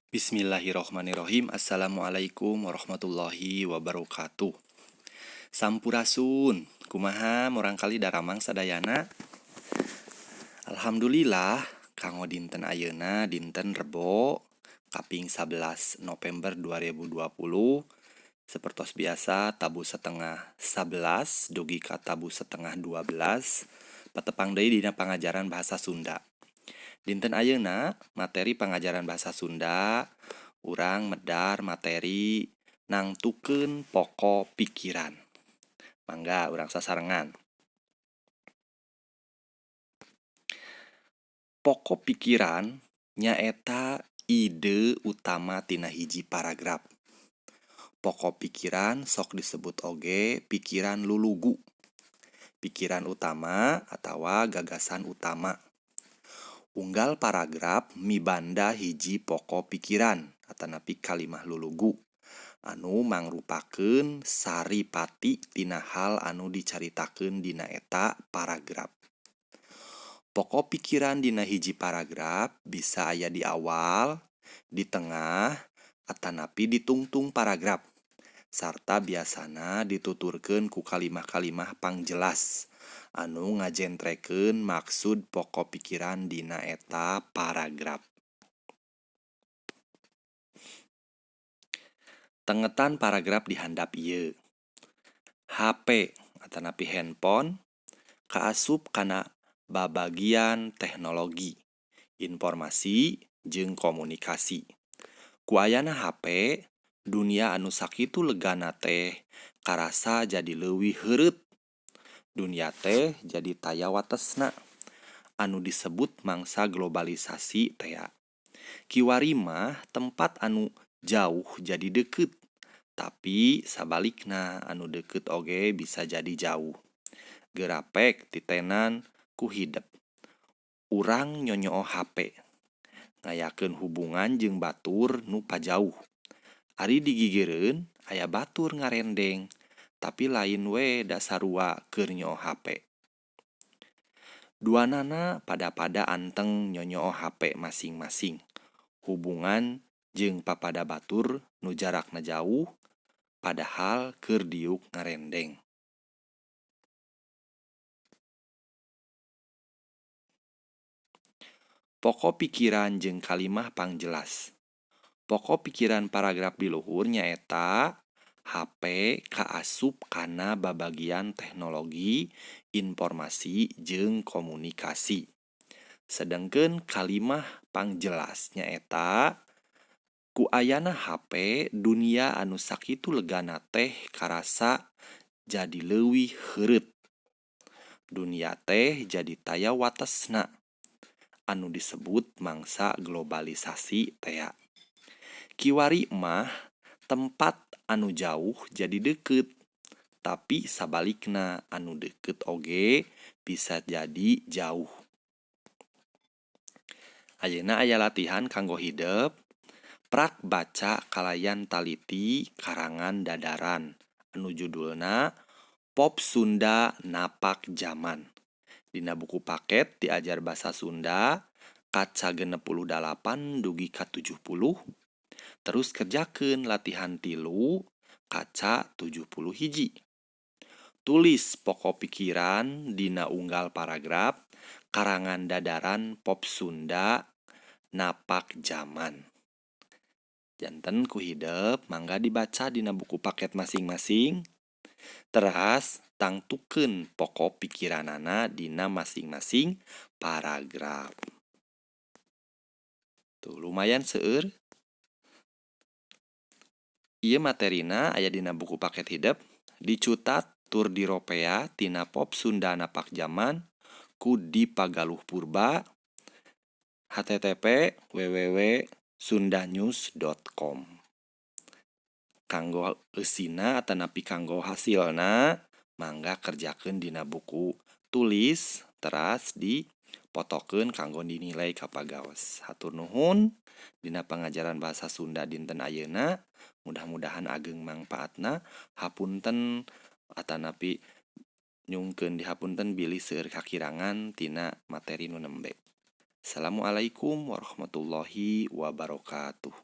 Bismillahirrohmanirrohim. Assalamualaikum warahmatullahi wabarakatuh. Sampurasun. Kumaha murangkali daramang sadayana? Alhamdulillah kanggo dinten ayeuna dinten Rebo kaping 11 November 2020. Sepertos biasa tabuh setengah 11 dugi ka tabuh setengah 12 patepang deui dina pangajaran bahasa Sunda. Dinten ayeuna materi pangajaran bahasa Sunda urang medar materi nangtukeun pokok pikiran. Mangga urang sasarengan. Pokok pikiran nyaeta ide utama tina hiji paragraf. Pokok pikiran sok disebut oge pikiran lulugu. Pikiran utama atawa gagasan utama. Unggal paragraf mibanda hiji pokok pikiran atanapi kalimah lulugu anu mangrupakeun saripati tina hal anu dicaritakeun dina eta paragraf. Pokok pikiran dina hiji paragraf bisa aya di awal, di tengah, atanapi di tungtung paragraf. Sarta biasana dituturkeun ku kalimah-kalimah pangjelas anu ngajentrekeun maksud pokok pikiran dina eta paragraf. Tengetan paragraf di handap ieu. HP atanapi handphone kaasup kana babagian teknologi, informasi jeung komunikasi. Ku ayana HP, dunia anu sakitu legana teh karasa jadi leuwih heureut. Dunia teh jadi taya watesna anu disebut mangsa globalisasi tea. Kiwari mah tempat anu jauh jadi deukeut, tapi sabalikna anu deukeut oge bisa jadi jauh. Geurapek titenan ku hidep. Urang nyonyooh HP, ngayakeun hubungan jeung batur nu pajauh. Ari digigireun aya batur ngarendeng, tapi lain we da sarua keur nyooh HP. Duanana pada-pada anteng nyonyooh HP masing-masing. Hubungan jeung papada batur nu jarakna jauh, padahal keur diuk ngarendeng. Pokok pikiran jeung kalimah pangjelas. Pokok pikiran paragraf di luhur nyaeta HP kaasup kana babagian teknologi, informasi jeung komunikasi. Sedengkeun kalimah pangjelas nyaeta ku ayana HP dunia anu sakitu legana teh karasa jadi leuwih heureut. Dunia teh jadi taya watesna anu disebut mangsa globalisasi tea. Kiwari mah tempat anu jauh jadi deukeut, tapi sabalikna anu deukeut oge bisa jadi jauh. Ayeuna aya latihan kanggo hidep. Prak baca kalayan taliti karangan Dadaran anu judulna Pop Sunda Napak Jaman. Dina buku paket diajar basa Sunda kaca 68 dugi ka 70. Terus kerjakeun latihan 3 kaca 71. Tulis pokok pikiran dina unggal paragraf karangan Dadaran Pop Sunda Napak Jaman. Janten ku hidep mangga dibaca dina buku paket masing-masing. Teras tangtukeun pokok pikiranana dina masing-masing paragraf. Tuh lumayan seueur. Ieu materina aya dina buku paket hidep dicutat tur diropea tina Pop Sunda Napak Jaman ku Dipagaluh Purba http www.sundanews.com. Kanggo eusina atanapi kanggo hasilna mangga kerjakeun dina buku tulis teras dipotokeun kanggo dinilai ka pagaos. Hatur nuhun dina pangajaran bahasa Sunda dinten ayeuna. Mudah-mudahan ageng mangpaatna. Hapunten atanapi nyungkeun dihapunten bilih seueur kakirangan tina materi nu nembe. Assalamualaikum warahmatullahi wabarakatuh.